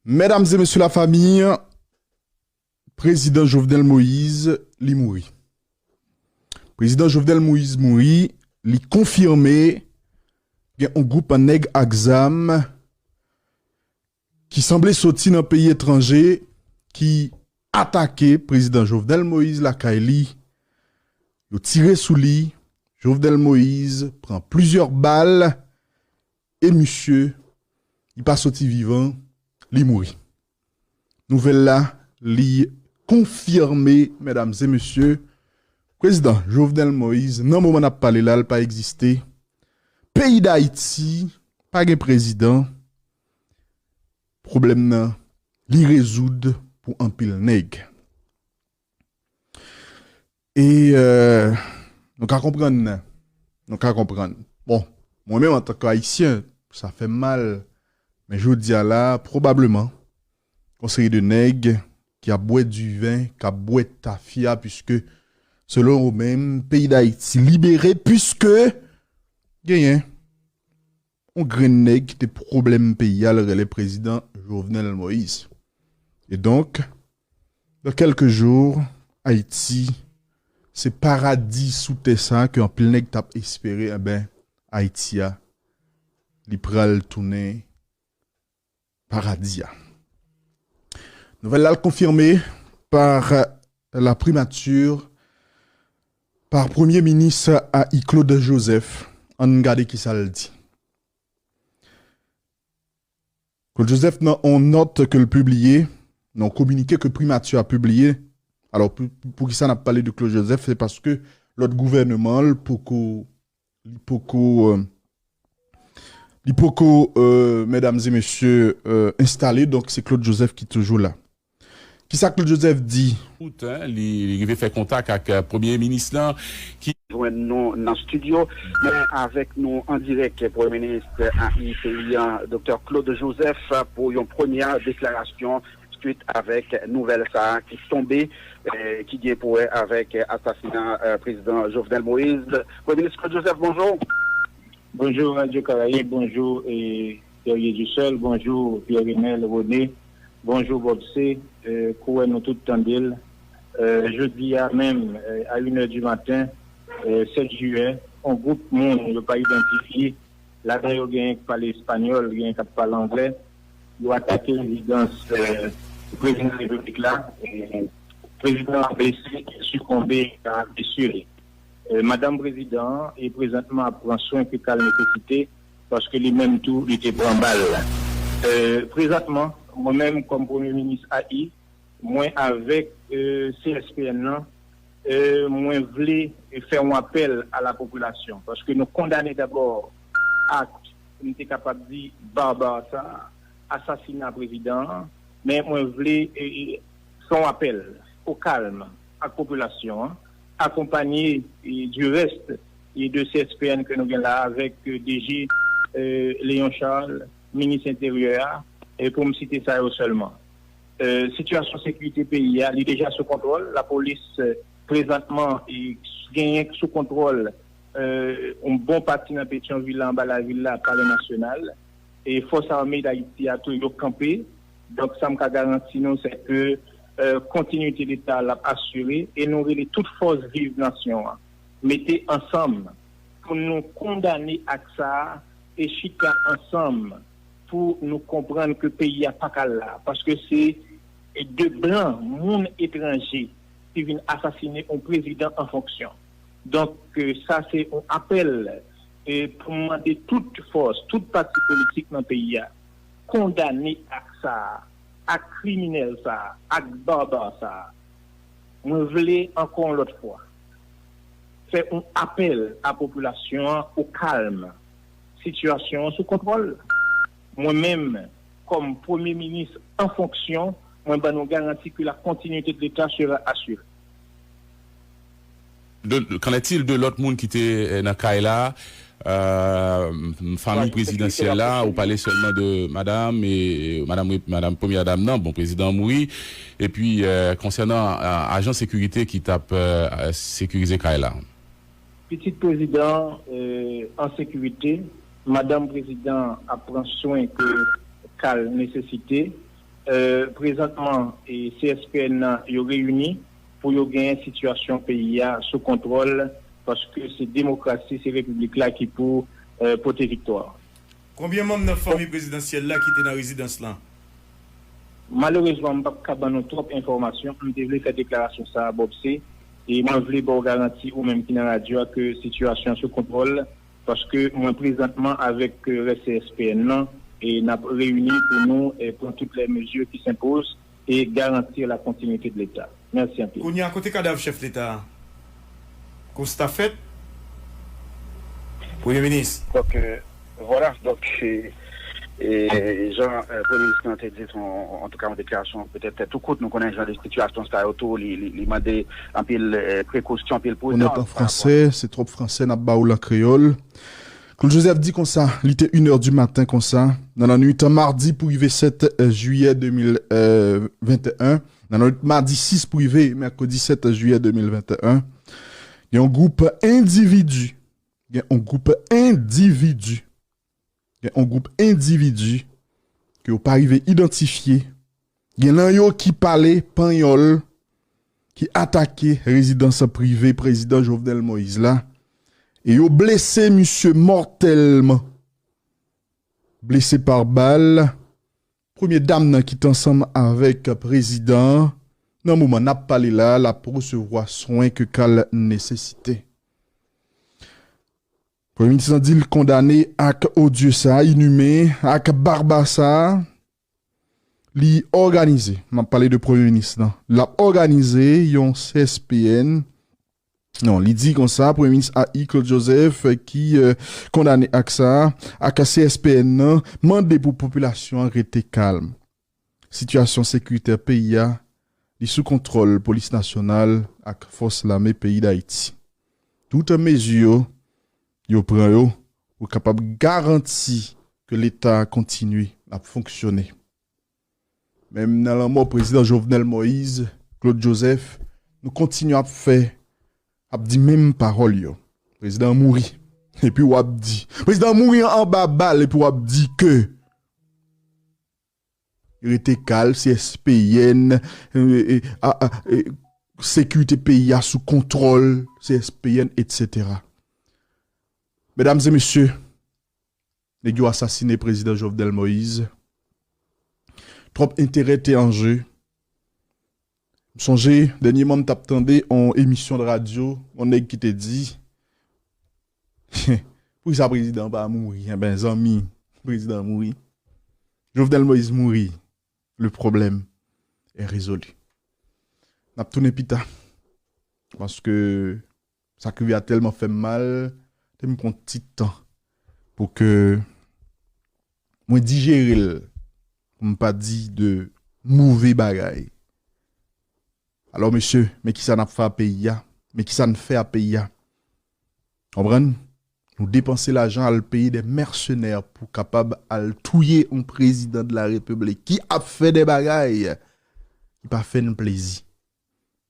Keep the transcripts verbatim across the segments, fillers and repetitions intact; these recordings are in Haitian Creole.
Medam e mesye lafanmi, Prezidan Jovenel Moïse, li mouri. Prezidan Jovenel Moïse mouri, li konfime gen yon gwoup nèg ak zam ki sanble soti nan peyi etranje ki atake Prezidan Jovenel Moïse lakay li. Yo tire sou li. Jovenel Moïse pran plizyè bal e misye, li pa soti vivan, li mouri. Nouvèl la, li konfime, medam e mesye, Prezidan Jovenel Moïse, nan moman n ap pale la, l pa egziste. Peyi Dayiti pa gen prezidan. Pwoblèm nan, li rezoud pou anpil nèg. E euh, nou ka konprann, nou ka konprann. Bon, mwen menm antanke Ayisyen, sa fè m mal, men jodi a la, pwobableman, yon seri de nèg ki ap bwè diven, k ap bwè tafya, piske, selon yo menm, peyi Dayiti libere, piske genyen yon grenn nèg ki te pwoblèm peyi a, l rele Prezidan Jovenel Moïse. E donk, dans quelques jours, Ayiti, se paradi sou tè sa ke anpil nèg t ap espere, enben, Ayiti a, li pral tounen paradi a. Nouvèl la konfime par la primature, par Premye Minis a i Claude Joseph. Ann gade kisa l di. Claude Joseph nan yon nòt ke l pibliye, nan yon kominike ke primati a pibliye. Alò, pou, pou kisa n ap pale de Claude Joseph, se paske lòt gouvènman l poko, li poko, euh, li poko, euh, medam e mesye, euh, enstale, donk se Claude Joseph ki toujou la. Kisa Claude Joseph di? Out, en, li, li rive fè kontak ak, euh, premye minis lan, ki jwenn nou nan estidyo, men avèk nou an dirèk, premye minis a i peyi an, Doktè Claude Joseph, pou yon premyè deklarasyon swit avèk nouvèl sa a ki tonbe, eh, ki gen pou wè avèk asasina, eh, prezidan Jovenel Moïse. Premye minis Claude Joseph, bonjou. Bonjou, Radio Caraïbe, bonjou, eh, Guerrier du Sol, bonjou, Pierre Renel René, bonjou, Bob C, eh, kouwè nou tout tande l. Eh, jodi a menm, eh, a une heure du matin, eh, sèt jiyè, yon gwoup moun yo pa idantifye, ladan yo genyen k pale espanyòl, genyen k ap pale anglè, yo atake rezidans, eh, prezidan repiblik la, eh, prezidan an blese, sikonbe a blesi li. Eh, madanm prezidan an, e prezantman ap pran swen ke ka l nesesite, paske li menm tou, li te pran bal. Eh, prezantman, mwen menm, kòm premye minis a i, mwen avèk, eh, C S P N nan, eh, mwen vle fè yon apèl a la popilasyon, paske nou kondane dabò ak, m te kapab di, barbar sa, asasina prezidan an, men mwen vle, eh, eh, fè yon apèl o kalm ak popilasyon an, akonpanye, eh, du reste, eh, de C S P N ke nou gen la avèk, eh, D G, eh, Léon Charles, minis enteryè a, eh, pou m site sa yo sèlman. Eh, sitiyasyon sekirite peyi a, li deja sou kontwòl. Lapolis, eh, prezantman, eh, genyen sou kontwòl, eh, yon bon pati nan Petyonvil la, anba lavil la, Palè Nasyonal. E fòs ame Dayiti a tou, yo kanpe. Donk, sa m ka garanti nou, se ke, eh, kontinite Leta l ap asire. E nou rele tout fòs viv nasyon an, mete ansanm pou nou kondane ak sa a e chita ansanm pou nou konprann ke peyi a pa ka la, paske se de blan, moun etranje, ki vin asasine yon prezidan an fonksyon. Donk, eh, sa se yon apèl, eh, pou mande tout fòs, tout pati politik nan peyi a, kondane ak sa a, ak kriminèl sa a, ak barbar sa a. Mwen vle, ankò yon lòt fwa, fè yon apèl a popilasyon an o kalm. Sitiyasyon an sou kontwòl. Mwen menm, kòm premye minis an fonksyon, mwen ban nou garanti ke la continuité de l'État sera assurée. De, qu'en est-il de lòt moun ki te, eh, nan kay la? Euh, fanmi prezidansyèl la, ou pale sèlman de madanm e madanm, madanm premyè dam nan, bon, prezidan an mouri. Epi, euh, konsènan, euh, ajan sekirite ki t ap, euh, sekirize kay la. Pitit prezidan, eh, an sekirite, madanm prezidan ap pran swen ke ka l nesesite, Euh, prezantman, e C S P N nan, yo reyini pou yo genyen sitiyasyon peyi a sou kontwòl, paske se demokrasi, se repiblik la ki pou, euh, pote viktwa. Konbyen manm nan fanmi prezidansyèl la ki te nan rezidans lan? Malerezman, m p ap ka ban nou twòp enfòmasyon. M te vle fè deklarasyon sa a, Bob C, e mwen vle ba w garanti, ou menm ki nan radyo a, ke sitiyasyon an sou kontwòl, paske mwen prezantman avèk, euh, rès C S P N nan, e n ap reyini pou nou, e pran tout lè mezi ki senpoz e garanti la kontinite de Leta. Mèsi anpil. Kounye a, kote kadav chèf Leta a? Konsta fèt, Premye Minis. Donk, euh, vwala, donk, e, e, jan, euh, Premye Minis lan te di, se yon, antouka, yon deklarasyon petèt tou kout. Nou konnen jan de sitiyasyon sa yo tou, li, li, li mande anpil, euh, prekosyon, anpil pridans. Ou nòt an fransè, se twòp fransè n ap ba ou l an kreyòl. Claude Joseph di konsa, li te inè di maten konsa, nan lannwit madi pou rive sèt jiyè de mil venteyen, nan lannwit madi sis pou rive mèkredi sèt jiyè de mil venteyen, gen yon gwoup endividi, gen yon gwoup endividi, gen yon gwoup endividi ke yo pa rive idantifye, gen nan yo ki pale panyòl, ki atake rezidans prive prezidan Jovenel Moïse la, e yo blese misye mòtèlman. Blese pa bal, premye dam nan ki t ansanm avèk prezidan an, nan moman n ap pale la, l ap resevwa swen ke ka l nesesite. Premye minis lan di l kondane ak odye sa a, inimen, ak baba sa a. Li òganize, m ap pale de premye minis lan, l ap òganize yon C S P N. Non, li di konsa, Premye Minis A I Claude Joseph, ki, euh, kondane ak sa, ak C S P N nan, mande pou popilasyon an rete kalm. Sitiyasyon sekiritè peyi a, li sou kontwòl Polis Nasyonal ak Fòs Lame peyi Dayiti. Tout mezi yo, yo pran yo pou kapab garanti ke Leta a kontinye ap fonksyone. Menm nan lanmò prezidan Jovenel Moïse, Claude Joseph, nou kontinye ap fè, ap di menm pawòl yo. Prezidan an mouri. Epi w ap di, prezidan an mouri anba bal, epi w ap di ke rete kalm, C S P N, e, e, a, a, e, sekirite peyi a sou kontwòl, C S P N, etsetera. Medam e mesye, nèg yo asasine prezidan Jovenel Moïse. Twòp enterè te an je. M sonje, dènyèman m t ap tande yon emisyon de radyo, yon nèg ki te di, poukisa prezidan an pa mouri? Enben, zanmi, prezidan an mouri. Jovenel Moïse mouri. Le problème est résolu. N ap tounen pita. Paske sa k rive a tèlman fè m mal, te m pran ti tan pou ke mwen dijere l, pou m pa di de move bagay. Alò, mesye, men kisa n ap fè a peyi a, men kisa n fè a peyi a. Konprann? Nou depanse lajan al peye de mèsenè pou kapab al touye yon prezidan de la repiblik ki ap fè de bagay ki pa fè n plezi.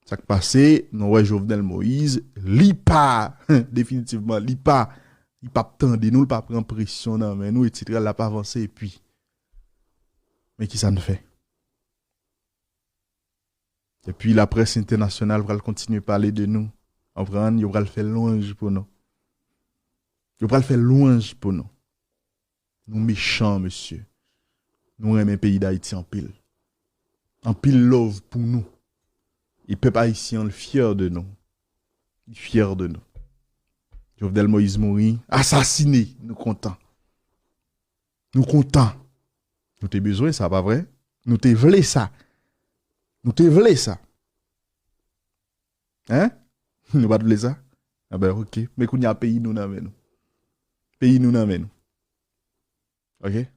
Sa k pase, nou wè Jovenel Moïse, li pa, definitivman, li pa, li p ap tande nou, li pa pran presyon nan men nou, etsetera, l ap avanse, epi, men kisa n fè? Epi laprès entènasyonal pral kontinye pale de nou. Konprann? Yo pral fè lwanj pou nou. Yo pral fè lwanj pou nou. Nou mechan, mesye. Nou renmen peyi Dayiti anpil. Anpil love pou nou. E pèp ayisyen an fyè de nou. Li fyè de nou. Jovenel Moïse mouri, asasine, nou kontan. Nou kontan. Nou te bezwen sa, pa vre? Nou te vle sa. Nou te vle sa. Hein? Nou pa t vle sa? Enben, ok. Men kounye a peyi nou nan men nou. Peyi nou nan men nou. Ok?